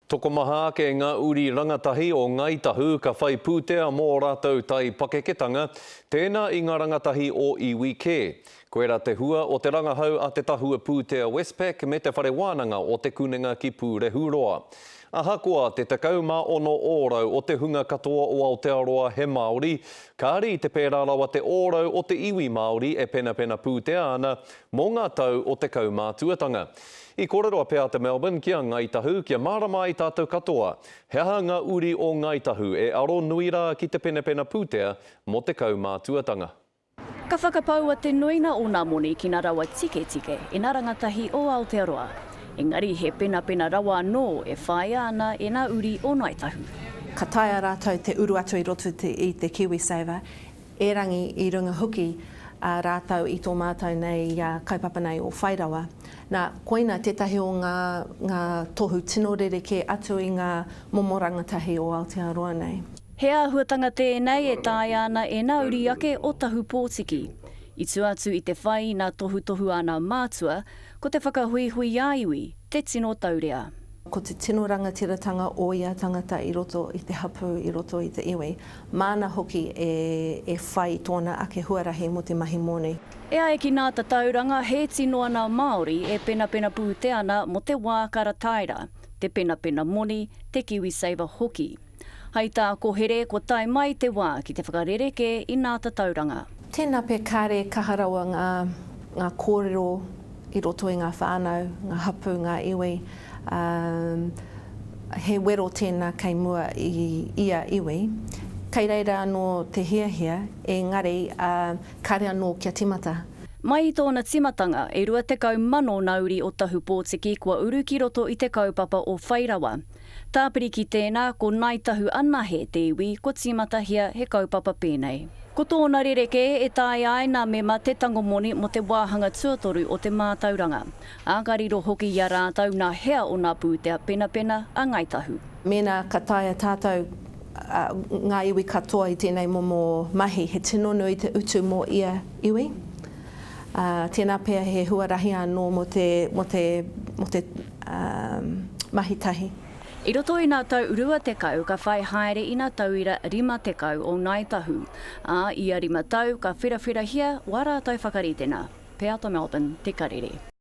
Tokomaha ake ngā uri rangatahi o Ngāi Tahu ka whai pūtea mō ō rātou taipakeketanga, tēnā i ngā rangatahi o iwi kē. Koirā te hua o te rangahau a te Tahua Pūtea Westpac me Te Whare Wānanga o Te Kunenga ki Pūrehuroa. Ahakoa te 16 ōrau o te hunga katoa o Aotearoa he Māori, kāre i te pērā rawa te ōrau o te iwi Māori e penapena pūtea ana mō ngā tau o te kaumātuatanga. I kōrero a Peata Melbourne ki a Ngāi Tahu kia mārama ai tātou katoa he aha ngā uri o Ngāi Tahu e aro nui rā ki te penapena pūtea mō te kaumātuatanga. Ka whakapaua te nuinga o nā moni ki nā rawa tiketike e nā rangatahi o Aotearoa. Engari he penapena rawa anō e whāia ana e nā uri o Ngāi Tahu. Ka taea rātou te uru atu i roto i te KiwiSaver, erangi i runga hoki rātou i tō mātou nei kaupapa nei o Whairawa. Nā, koina tētahi o ngā, ngā tohu tino rerekē atu i ngā momo rangatahi o Aotearoa nei. He āhuatanga tēnei e taea ana e nā uri ake o Tahu Pōtiki. I tua atu i te whai i nā tohutohu a nā mātua, ko te whakahuihui ā-iwi te tino taurea. Ko te tino rangatiratanga o ia tangata i roto i te hapū, i roto i te iwi, māna hoki e, e whai tōna ake huarahi mō te mahi moni. E ai ki nā tatauranga, he iti noa nā Māori e penapena pūtea ana mō te wā ka rataira, te penapena moni, te KiwiSaver hoki. Hai tā Kohere, kua tae mai te wā ki te whakarerekē i nā tatauranga. Tēnā pea kāre kaha rawa ngā, ngā kōrero i roto i ngā whānau, ngā hapū, ngā iwi, ā, he wero tēnā kei mua i ia iwi. Kei reira anō te hiahia, engari, ā, kāre anō kia tīmata. Mai i tōna tīmatanga, e 20,000 nā uri o Tahu Pōtiki kua uru ki roto i te kaupapa o Whairawa. Tāpiri ki tēnā, ko Ngāi Tahu anahe te iwi kua tīmatahia he kaupapa pēnei. Ko tōna rerekē e taea ai nā mema te tango moni mō te wāhanga tuatoru o te mātauranga, ā, ka riro hoki i a rātou nā hea o nā pūtea penapena a Ngāi Tahu. Mēnā ka taea tātou, ngā iwi katoa i tēnei momo mahi, he tino nui te utu mō ia iwi. Ā, tēnā pea he huarahi anō mō te, mō te, mō te mahi tahi. I roto i nā tau 20 ka whai haere i nā tauira 50 o Ngāi Tahu, ā, ia rima tau ka wherawherahia wā rātou whakaritenga. Peata Melbourne, Te Karere.